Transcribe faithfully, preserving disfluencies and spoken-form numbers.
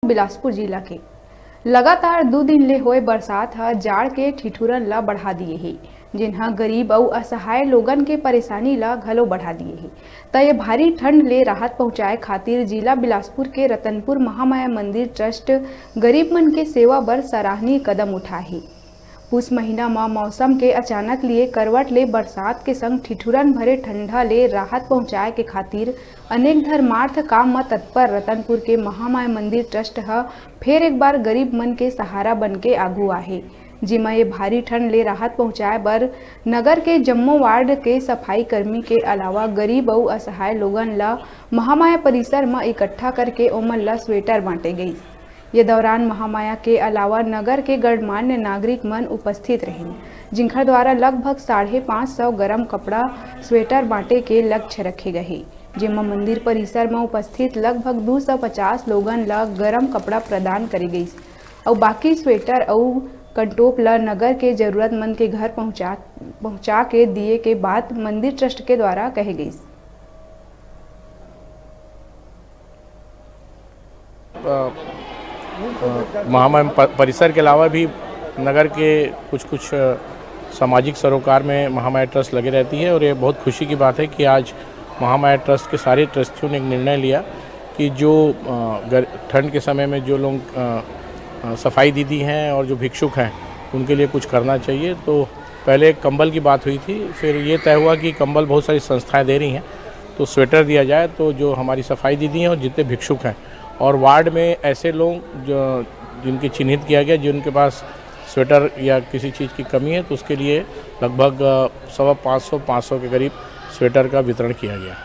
बिलासपुर जिला के। लगातार दू दिन ले होए बरसात ह जाड़ के ठिठुरन ल बढ़ा दिए हे, जेन ह गरीब अउ असहाय लोगन के परेशानी ल घलो बढ़ा दिए हे। त ये भारी ठंड ले राहत पहुंचाए खातिर जिला बिलासपुर के रतनपुर महामाया मंदिर ट्रस्ट गरीब मन के सेवा बर सराहनीय कदम उठाए हे। पुस महीना म मौसम के अचानक लिए करवट ले बरसात के संग ठिठुरन भरे ठंडा ले राहत पहुंचाए के खातिर अनेक धर्मार्थ काम म तत्पर रतनपुर के महामाया मंदिर ट्रस्ट ह फेर एक बार गरीब मन के सहारा बन के आगू आहे, जेमा ये भारी ठंड ले राहत पहुंचाए बर नगर के जम्मो वार्ड के सफाई कर्मी के अलावा गरीब अउ असहाय लोगन ल महामाया परिसर म इकट्ठा करके ओमन ल स्वेटर बांटे गईस। ये दौरान महामाया के अलावा नगर के गणमान्य नागरिक मन उपस्थित रहिन, जिनखर द्वारा लगभग साढ़े पाँच सौ गरम कपड़ा स्वेटर बांटे के लक्ष्य रखे गए हे, जेमा मंदिर परिसर म उपस्थित लगभग दू सौ पचास लोगन ल गरम कपड़ा प्रदान करे गईस अउ बाकी स्वेटर अउ कंटोप ल नगर के जरूरतमंद के घर पहुंचा पहुंचा के दिए के बात मंदिर ट्रस्ट के द्वारा कहे गईस। अ, अ, महामहिम प-, परिसर के अलावा भी नगर के कुछ कुछ अ, सामाजिक सरोकार में महामाया ट्रस्ट लगे रहती है और ये बहुत खुशी की बात है कि आज महामाया ट्रस्ट के सारे ट्रस्टियों ने एक निर्णय लिया कि जो अ, गर-, ठंड के समय में जो लोग अ, अ, सफाई दीदी हैं और जो भिक्षुक हैं उनके लिए कुछ करना चाहिए। तो पहले कंबल की बात हुई थी, फिर ये तय हुआ कि कंबल बहुत सारी संस्थाएं दे रही हैं, तो स्वेटर दिया जाए। तो जो हमारी सफाई दीदी हैं और जितने भिक्षुक हैं और वार्ड में ऐसे लोग जो जिनके चिन्हित किया गया, जिनके पास स्वेटर या किसी चीज़ की कमी है, तो उसके लिए लगभग अ, सवा पाँच सौ पाँच सौ के करीब स्वेटर का वितरण किया गया।